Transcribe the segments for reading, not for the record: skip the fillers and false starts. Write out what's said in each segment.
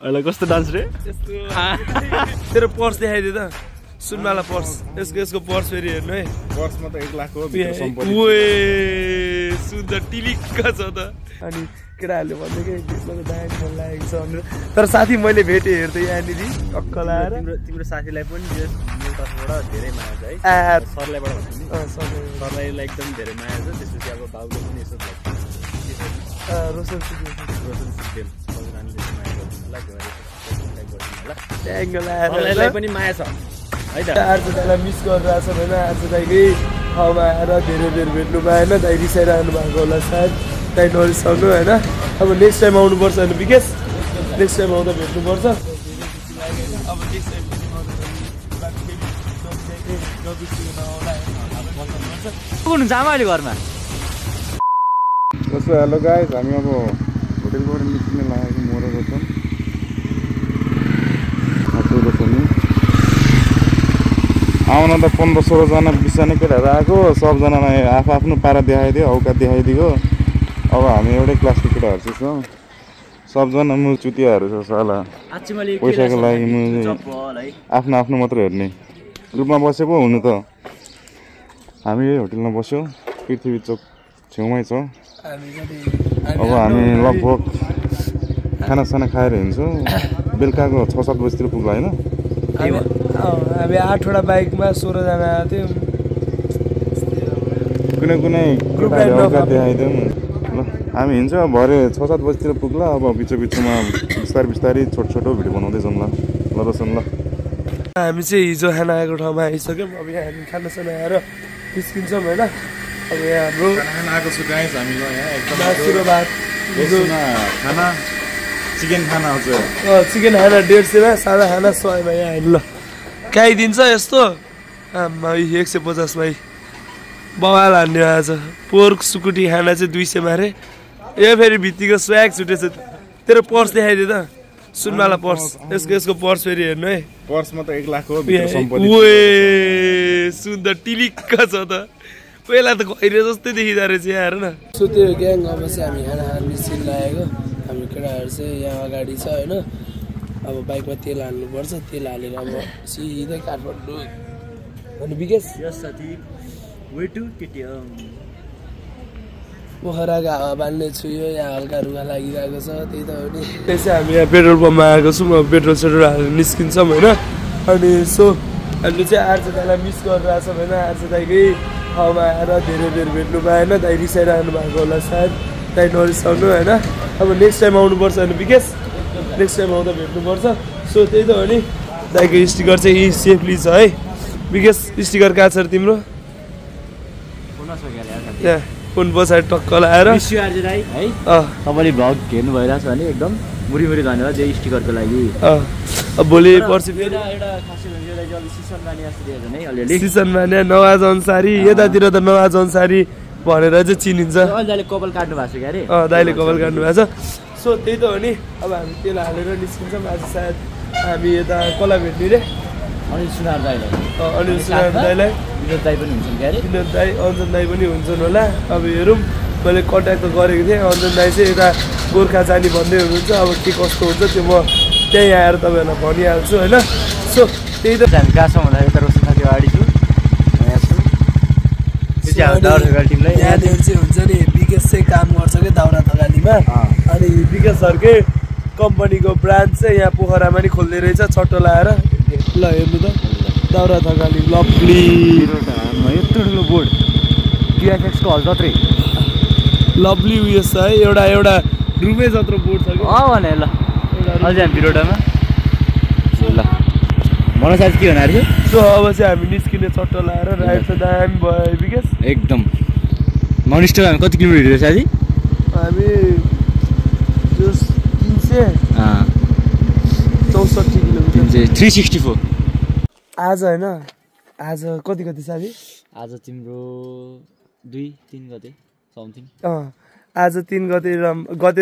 अहिले कस्तो डान्स रे तेरो पर्स देखाइदियो त सुनमाला पर्स यसको पर्स फेरि हेर्नु है पर्समा त 1 लाख हो भित्र सम्पत्ति ओए सुन्दर टिलिक्क छ त अनि केटाहरूले भन्दै के मलाई दाइ मन लागेको छ भनेर तर साथी मैले भेटेँ हेर्दै यहाँनिर टक्क लाएर तिम्रो साथीलाई पनि मेरो तर्फबाट धेरै माया छ है सरलाईबाट भन्नु नि सरलाईलाई एकदम धेरै माया छ त्यसपछि अब बाबुले पनि यसो रोशन सिक्देल सरलाईलाई पनि माया छ है त आर्जदाईलाई मिस गरिरहेछ होइन आर्जदाईकै ठाउँमा आएर धेरै बेर भेट्नु पाएन दाइ रिसाइरहनु भएको होला सायद दाइ नरिसाउनु होइन अब नेक्स्ट टाइम आउनुपर्छ होइन विकेश नेक्स्ट टाइम आउँदा भेट्नुपर्छ अब नेक्स्ट टाइम हुनुहुन्छ आमा अहिले घरमा कस्तो हेलो गाइस हामी अब होटेलबाट निस्किन लागेको मोरेको छौँ आउन त 15-16 जना 20 जना केटाहरू आएको सबजनालाई आफ्नो पारा देखाइदियो औकात देखाइदियो अब हामी एउटै क्लासको केटाहरू चाहिँ छौँ सबजना म चुतियाहरू छ साला पैसाको लागि म आफ्नो आफ्नो मात्र हेर्ने रूपमा बसेको हुनु त हामी यही होटेलमा बस्यौँ पृथ्वी चोक छेउमै छ अब हामी लगभग खानासाना खाएर हिँड्छौँ बेलुकाको 6-7 बजीतिर पुग्ला होइन हामी 8वटा बाइकमा 16 जना आएको थियौँ कुनै केटाहरू औकात देखाइदिउँ ल हामी हिँड्छ भरे 6-7 बजीतिर पुग्ला अब बिचमा बिस्तारै छोटो भिडियो बनाउँदै जाउँ ल रोशन ल हामी चाहिँ हिजो खाना आएको ठाउँमा आइसक्यौँ अब यहाँ हामी खानासाना आएर निस्किन्छौँ होइन अब यहाँ हाम्रो खाना आएको छु गाइस हामी ल यहाँ एकदम भात खाना चिकन खाना आउँछ चिकन खाना 150 मा सादा खाना 100 मा यहाँ ल खाइदिन्छ यस्तो आमा 150 मा बवाल हान्ने आज पोर्क सुकुटी खाना चाहिँ 200 मा रे यो फेरि भित्तिको स्व्याग छुटेछ तेरो पर्स देखाइदियो त सुनमाला पर्स यसको पर्स फेरि हेर्नु है पर्समा त 1 लाख हो भित्र सम्पत्ति ओए सुन्दर टिलिक्क छ त पहिला त गहिरो जस्तै देखिँदो रहेछ यहाँ हेर न सो त्यो ग्याङ अब चाहिँ हामी खाना खान निस्किन लागेको हाम्रो केटाहरू चाहिँ यहाँ अगाडि छ होइन अब बाइकमा तेल हाल्नुपर्छ तेल हालेर अब सिधै काठमाडौँ अनि विकेश साथी वे टु केटिएम पोखराको हावा बाल्ने छु यो यहाँ हल्का रुगा लागिरहेको छ त्यही त हो नि त्यसै हामी यहाँ पेट्रोल पम्पमा आएको छौँ अब पेट्रोल सेट्रोल हालेर निस्किन्छौँ होइन अनि सो हामीले चाहिँ आर्जदाईलाई मिस गरिरहेछ होइन आर्जदाईकै ठाउँमा आएर धेरै बेर भेट्नु पाएन दाइ रिसाइरहनु भएको होला सायद दाइ नरिसाउनु होइन अब नेक्स्ट टाइम आउनुपर्छ होइन विकेश नेक्स्ट टाइम आउँदा भेट्नुपर्छ सो त्यही त हो नि दाइको स्टिकर चाहिँ यही सेफली छ है विकेश स्टिकर कहाँ छ तिम्रो त्यहाँ फोन पछाडि टक्क लगाएर तपाईँले भ्लग हेर्नु भइरहेको छ भने एकदम मुरी धन्यवाद यो स्टिकरको लागि अब भोलि पर्सि फेरि सिसन माने नवाज अन्सारी यतातिर त नवाज अन्सारी भनेर चाहिँ चिनिन्छ कपाल काट्नु भएको छ क्यारे दाइले कपाल काट्नु भएको छ सो त्यही त हो नि अब हामी तेल हालेर निस्किन्छौँ आज सायद हामी यता कसलाई भेट्ने रे अनिल सुनार दाइलाई विनोद दाइ पनि हुन्छन् क्यारे विनोद दाइ अञ्जन दाइ पनि हुन्छन् होला अब हेरौँ मैले कन्ट्याक्ट त गरेको थिएँ अञ्जन दाइ चाहिँ यता गोर्खा जाने भन्दै हुनुहुन्छ अब के कस्तो हुन्छ त्यो म त्यहीँ आएर तपाईँहरूलाई भनिहाल्छु होइन सो त्यही त हामी कहाँ छौँ भन्दा यता रोशन साथी अगाडि छु टिमलाई यहाँनिर चाहिँ हुन्छ नि विकेश चाहिँ काम गर्छ कि दाउरा थकालीमा अनि विकेश सरकै कम्पनीको ब्रान्च चाहिँ यहाँ पोखरामा नि खोल्दै रहेछ चट्टो लाएर ल हेर्नु त दाउरा थकाली लभली यत्रो ठुलो बोर्ड टिएफएक्सको हल जत्रै लभली उयो छ है एउटा रुमै जत्रो बोर्ड छ कि भने ल अझै हामी बिरोडामा ल मलाई सायद के भनेर थियो सो अब चाहिँ हामी निस्किने चट्टो लाएर राइड त दामी भयो विकेश एकदम मनिस्टर हामी कति किलोमिटर हिँड्यो साथी हामी 364 किलोमिटर 364 आज होइन आज कति साथी आज तिम्रो 2-3 गते समथिङ आज 3 गते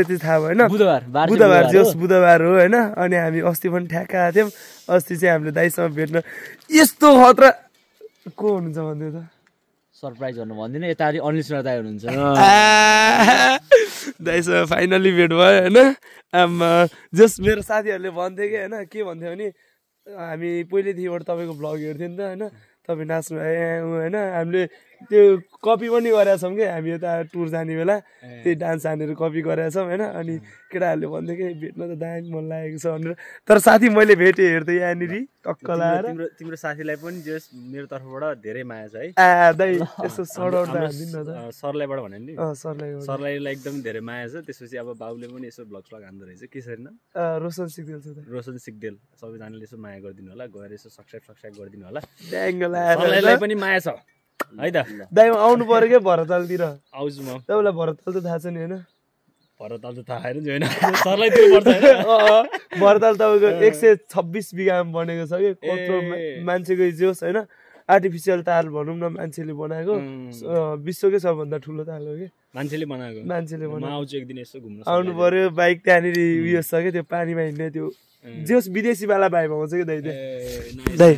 चाहिँ थाहा भएन बुधबार बुधबार हो होइन अनि हामी अस्ति पनि ठ्याक्क आएको थियौँ अस्ति चाहिँ हामीले दाइसँग भेट्न यस्तो खतरा को हुनुहुन्छ भन्दै त सरप्राइज भन्नु भन्दिनँ यता अनलिसनर दाइ हुनुहुन्छ दाइसँग फाइनली भेट भयो होइन जस्ट मेरो साथीहरूले भन्थ्यो कि होइन के भन्थ्यो भने हामी पहिल्यैदेखिबाट तपाईँको भ्लग हेर्थ्यौँ नि त होइन तपाईँ नाच्नु होइन हामीले त्यो कपी पनि गरेका छौँ कि हामी यता टुर जाने बेला त्यही डान्स हानेर कपी गरेका छौँ होइन अनि केटाहरूले भन्थ्यो कि भेट्न त दामी मन लागेको छ भनेर तर साथी मैले भेटेँ हेर्थेँ यहाँनिर टक्क लाएर तिम्रो साथीलाई पनि जस मेरो तर्फबाट धेरै माया छ है दाइ यसो सडाउट हान्दिनु न त सरलाईबाट भने नि सरलाई एकदम धेरै माया छ त्यसपछि अब बाबुले पनि यसो भ्लग स्लग हान्दो रहेछ के छैन रोशन सिक्देल छ रोशन सिक्देल सबैजनाले यसो माया गरिदिनु होला गएर यसो सब्सक्राइब गरिदिनु होला सरलाई पनि माया छ है त दाइ आउनु पर्यो क्या भरतालतिर आउँछु म तपाईँलाई भरताल त थाहा छ नि होइन भरताल त थाहा छैन सरलाई दिनुपर्छ भरताल तपाईँको 126 बिघामा बनेको छ कि कत्रो मान्छेको जोस होइन आर्टिफिसियल ताल भनौँ न मान्छेले बनाएको विश्वकै सबभन्दा ठुलो ताल हो कि मान्छेले बनाएको आउँछु एक दिन यसो घुम्न आउनु पर्यो बाइक त्यहाँनिर उयो छ कि त्यो पानीमा हिँड्ने त्यो जोस विदेशीवाला भाइब आउँछ कि दाइ दाइ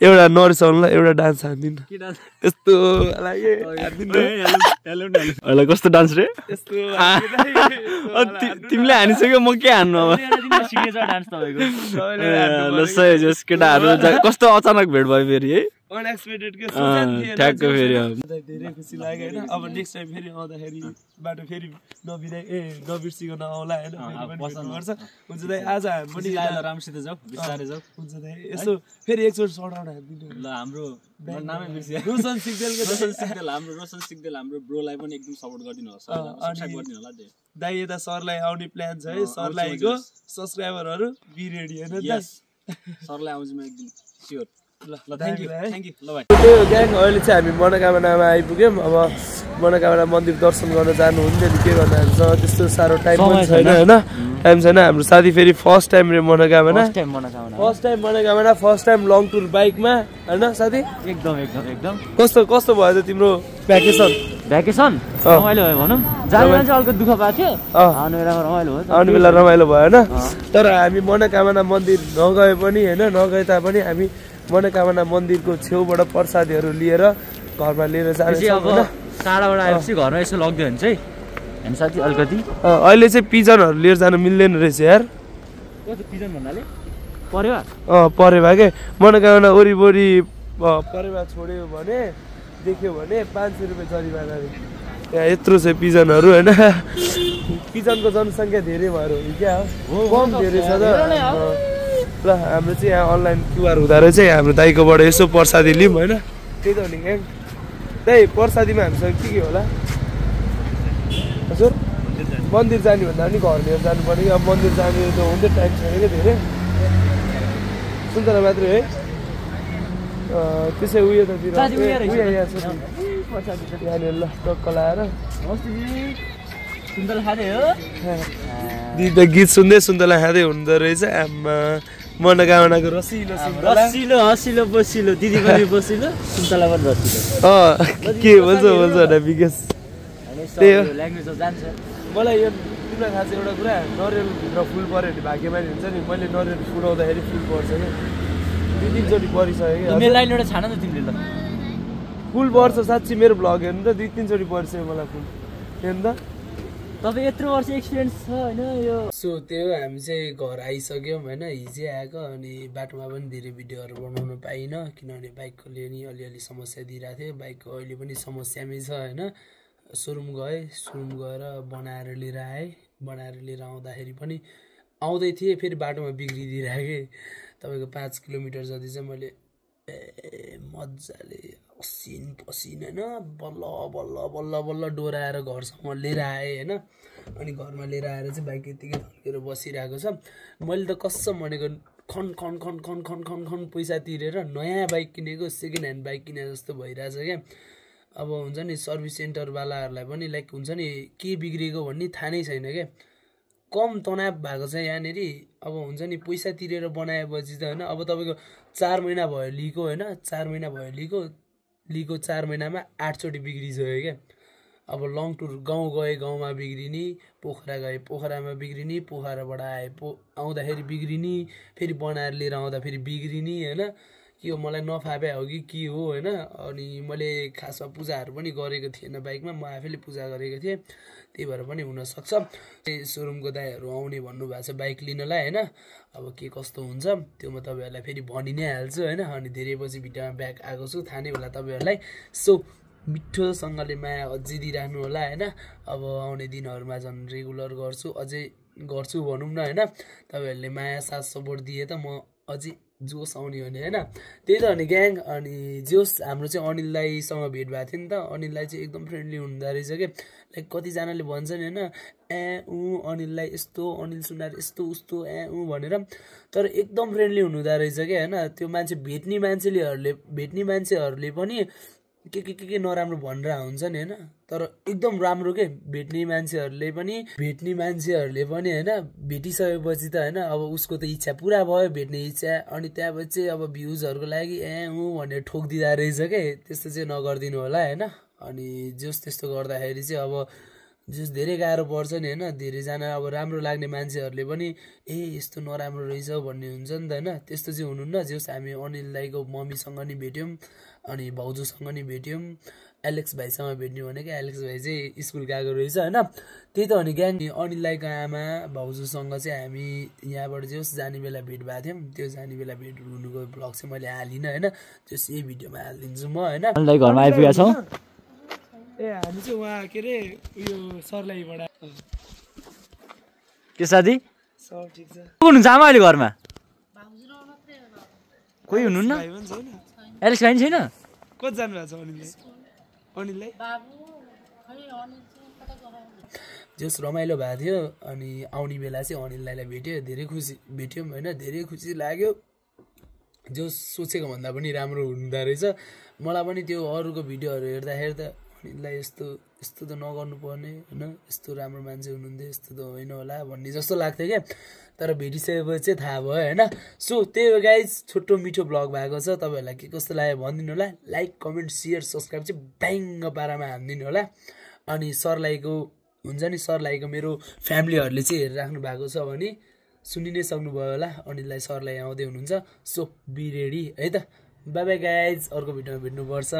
एउटा नरिसाउनुलाई एउटा डान्स हान्दिनु यस्तो कस्तो डान्स रे तिमीले हानिसक्यो म के हान्नु अब केटाहरू कस्तो अचानक भेट भयो फेरि है अनएक्सपेक्टेड के ठ्याक्क फेरि धेरै खुसी लाग्यो होइन अब नेक्स्ट टाइम फेरि आउँदाखेरि बाटो फेरि नबिर्सिकन आउला होइन हुन्छ दाइ आज हामी पनि राम्रोसित जाऊ बिस्तारै जाऊ हुन्छ दाइ यसो फेरि एकचोटि सडाउन हान्दिनु ल हाम्रो नामै बिर्सियो रोशन सिक्देल हाम्रो ब्रोलाई पनि एकदम सपोर्ट गरिदिनु होला सब्स्क्राइब गरिदिनु होला दाइ यता सरलाई आउने प्लान छ है सरलाईको सब्स्क्राइबरहरू बी रेडी होइन सरलाई आउँछु म एकदिन स्योर थ्याङ्क यू ल भाइ त्यो ग्याङ अहिले चाहिँ हामी मनोकामनामा आइपुग्यौँ अब मनोकामना मन्दिर दर्शन गर्न जानु हुन्थ्यो नि के गर्दा हुन्छ त्यस्तो साह्रो टाइम पनि छैन होइन टाइम छैन हाम्रो साथी फेरि फर्स्ट टाइम रे मनोकामना फर्स्ट टाइम लङ टुर बाइकमा होइन साथी एकदम कस्तो भयो त तिम्रो भ्याकेसन रमाइलो भयो भनौँ जाने चाहिँ अलिकति दुःख पाएको थियो आउने बेला रमाइलो भयो होइन तर हामी मनोकामना मन्दिर नगए पनि होइन नगए तापनि हामी मनोकामना मन्दिरको छेउबाट प्रसादीहरू लिएर घरमा लिएर जान्छौँ होइन टाढाबाट आएपछि घरमा यसो लग्यो भने चाहिँ हामी साथी अलिकति अहिले चाहिँ पिजनहरू लिएर जानु मिल्दैन रहेछ यार पिजन भन्नाले परेवा परेवा के मनोकामना वरिपरि परेवा छोड्यो भने देख्यो भने 500 रुपियाँ जरिमाना अरे त्यहाँ यत्रो छ पिजनहरू होइन पिजनको जनसङ्ख्या धेरै भएर हो क्या हो कम धेरै छ त ल हाम्रो चाहिँ यहाँ अनलाइन क्युआर हुँदा रहेछ हाम्रो दाइकोबाट यसो प्रसादी लिउँ होइन त्यही त हो नि क्या दाइ प्रसादीमा हामीसँग के होला हजुर मन्दिर जाने भन्दा पनि घर लिएर जानु पर्यो कि अब मन्दिर जाने त हुन्थ्यो टाइम छैन क्या धेरै सुन्तला मात्रै है त्यसै उयो ततिर यहाँनिर ल टक्क लाएर दिदी त गीत सुन्दै सुन्तला खाँदै हुँदो रहेछ आमा मनोकामनाको रसिलो हसिलो बसिलो दिदी पनि बसिलो सुन्तला पनि रसिलो के भन्छ होला विकास त्यही हो मलाई यो तिमीलाई थाहा छ एउटा कुरा नरिवलभित्र फुल पऱ्यो भने भाग्यमानी हुन्छ नि मैले नरिवल फुलाउँदाखेरि फुल पर्छ क्या 2-3 चोटि परिसक्यो कि मेरो लाइन एउटा छान त तिमीले ल फुल पर्छ साँच्ची मेरो भ्लग हेर्नु त 2-3 चोटि परिसक्यो मलाई फुल हेर्नु त तपाईँ यत्रो वर्ष एक्सपिरियन्स छ होइन यो सो त्यो हामी चाहिँ घर आइसक्यौँ होइन हिजै आएको अनि बाटोमा पनि धेरै भिडियोहरू बनाउनु पाइनँ किनभने बाइकले नि अलिअलि समस्या दिइरहेको थियो बाइकको अहिले पनि समस्यामै छ होइन सोरुम गएर बनाएर लिएर आउँदाखेरि पनि आउँदै थिएँ फेरि बाटोमा बिग्रिदिरहेको कि तपाईँको 5 किलोमिटर जति चाहिँ मैले मजाले पसिन होइन बल्ल डोराएर घरसम्म लिएर आएँ होइन अनि घरमा लिएर आएर चाहिँ बाइक यत्तिकै थन्केर बसिरहेको छ मैले त कसम भनेको खन पैसा तिरेर नयाँ बाइक किनेको सेकेन्ड ह्यान्ड बाइक किने जस्तो भइरहेछ क्या अब हुन्छ नि सर्भिस सेन्टरवालाहरूलाई पनि लाइक हुन्छ नि के बिग्रेको भन्ने थाहा नै छैन क्या कम तनाव भएको छ यहाँनिर अब हुन्छ नि पैसा तिरेर बनाएपछि त होइन अब तपाईँको 4 महिना भयो लिएको होइन 4 महिना भयो लिएको 4 महिनामा 8 चोटि बिग्रिसक्यो क्या अब लङ टुर गाउँ गए गाउँमा बिग्रिने पोखरा गए पोखरामा बिग्रिने पोखराबाट आए आउँदाखेरि बिग्रिने फेरि बनाएर लिएर आउँदा फेरि बिग्रिने होइन के हो मलाई नफापे हो कि के हो होइन। अनि मैले खासमा पूजाहरू पनि गरेको थिएन बाइकमा, म आफैले पूजा गरेको थिएँ, त्यही भएर पनि हुनसक्छ। सोरुमको दाइहरू आउने भन्नुभएको छ बाइक लिनलाई होइन। अब के कस्तो हुन्छ त्यो म तपाईँहरूलाई फेरि भनि नै हाल्छु होइन। अनि धेरै पछि भिडियोमा ब्याक आएको छु, थाहा नै होला तपाईँहरूलाई। सो मिठोसँगले माया अझै दिइराख्नु होला होइन। अब आउने दिनहरूमा झन् रेगुलर गर्छु, अझै गर्छु भनौँ न होइन। तपाईँहरूले माया साथ सपोर्ट दिए त म अझै जोस आउने हो नि होइन। त्यही त हो नि ग्याङ। अनि जोस हाम्रो चाहिँ अनिललाईसँग भेट भएको थियो नि त। अनिललाई चाहिँ एकदम फ्रेन्डली हुँदो रहेछ कि, लाइक कतिजनाले भन्छ नि होइन अनिललाई यस्तो, अनिल सुनार यस्तो उस्तो भनेर, तर एकदम फ्रेन्डली हुनुहुँदो रहेछ क्या होइन। त्यो मान्छे भेट्ने मान्छेहरूले पनि के नराम्रो भनेर हुन्छ नि होइन, तर एकदम राम्रो के भेट्ने मान्छेहरूले पनि होइन। भेटिसकेपछि त होइन अब उसको त इच्छा पुरा भयो, भेट्ने इच्छा। अनि त्यहाँपछि चाहिँ अब भ्युजहरूको लागि भनेर ठोकिदिँदो रहेछ के, त्यस्तो चाहिँ नगरिदिनु होला होइन। अनि जस त्यस्तो गर्दाखेरि चाहिँ अब जस धेरै गाह्रो पर्छ नि होइन। धेरैजना अब राम्रो लाग्ने मान्छेहरूले पनि यस्तो नराम्रो रहेछ भन्ने हुन्छ नि त होइन। त्यस्तो चाहिँ हुनुहुन्न। जस हामी अनिल दाइको मम्मीसँग नि भेट्यौँ, अनि भाउजूसँग नि भेट्यौँ, एलेक्स भाइसँग भेट्ने भनेको एलेक्स भाइ चाहिँ स्कुल गएको रहेछ होइन। त्यही त हो नि ग्याङ। अनिल दाइको आमा भाउजूसँग चाहिँ हामी यहाँबाट जस जाने बेला भेट भएको थियौँ, त्यो जाने बेला भेट हुनुको ब्लग चाहिँ मैले हालिनँ होइन। जस यही भिडियोमा हालिदिन्छु म होइन। घरमा आइपुगेका छौँ। हामी चाहिँ उहाँ के अरे उयो सरलाईबाट के साथी सर ठिक छ। को हुनुहुन्छ आमा अहिले घरमा? कोही हुनुहुन्न? भाइ पनि छैन? एलेक्स भाइ छैन? कति जानुभएको छ अनिललाई? जस रमाइलो भएको थियो। अनि आउने बेला चाहिँ अनिललाई भेट्यो, धेरै खुसी भेट्यौँ होइन। धेरै खुसी लाग्यो, जो सोचेको भन्दा पनि राम्रो हुँदो रहेछ। मलाई पनि त्यो अरूको भिडियोहरू हेर्दाखेरि त अनिललाई यस्तो त नगर्नु पर्ने होइन, यस्तो राम्रो मान्छे हुनुहुन्थ्यो, यस्तो त होइन होला भन्ने जस्तो लाग्थ्यो क्या। तर भेटिसकेपछि चाहिँ थाहा भयो होइन। सो त्यही हो गाइज, छोटो मिठो ब्लग भएको छ। तपाईँहरूलाई के कस्तो लाग्यो भनिदिनु होला। लाइक कमेन्ट सेयर सब्सक्राइब चाहिँ ब्याङ्ग पारामा हानिदिनु होला। अनि सरलाईको हुन्छ नि, सरलाईको मेरो फ्यामिलीहरूले चाहिँ हेरिराख्नु भएको छ भने सुनि नै सक्नुभयो होला। अनिललाई सरलाई आउँदै हुनुहुन्छ। सो बी रेडी है त। बाई बाई गाइज, अर्को भिडियोमा भेट्नुपर्छ।